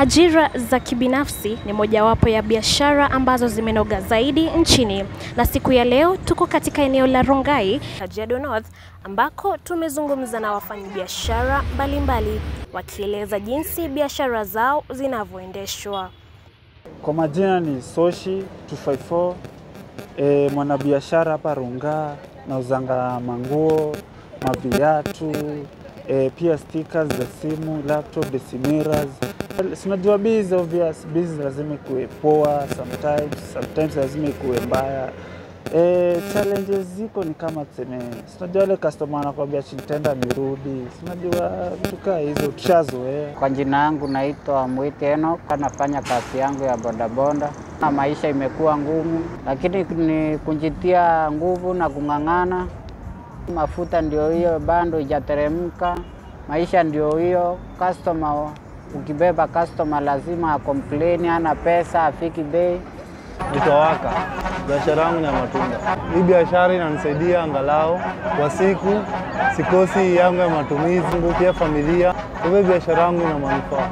Ajira za kibinafsi ni mojawapo ya biashara ambazo zimenoga zaidi nchini, na siku ya leo tuko katika eneo la Rongai, Kajiado North, ambako tumezungumza na wafanyabiashara mbalimbali wakieleza jinsi biashara zao zinavyoendeshwa. Kwa majina ni Soshi 254, mwanabiashara hapa Rongai, nauzanga manguo, maviatu, pia stickers za simu, laptop, mirrors. Unajua biz obvious, biz lazima ikuwe poa sometimes lazima ikuwe mbaya. Challenges ziko ni kama tuseme, unajua wale customer anakuambia chintenda nirudi, unajua vitu kaa hizo tushazoea. Kwa jina yangu naitwa Mwiti Enoch, nafanya kazi yangu ya bodaboda. Na maisha imekuwa ngumu, lakini ni kujitia nguvu na kung'ang'ana. Mafuta ndio hiyo bado haijateremka, maisha ndio hiyo. Customer, ukibeba customer lazima acomplain, hana pesa, afiki bei. Nitawaka, biashara yangu ni ya matunda. Hii biashara inanisaidia angalau kwa siku sikosi yangu ya matumizi, pia familia. Kwa hivyo biashara yangu ina manufaa.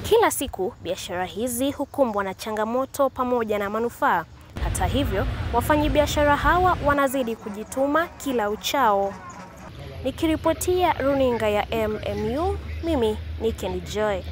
Kila siku biashara hizi hukumbwa na changamoto pamoja na manufaa. Hata hivyo, wafanyabiashara hawa wanazidi kujituma kila uchao. Nikiripotia runinga ya MMU, mimi ni Kendi Joy.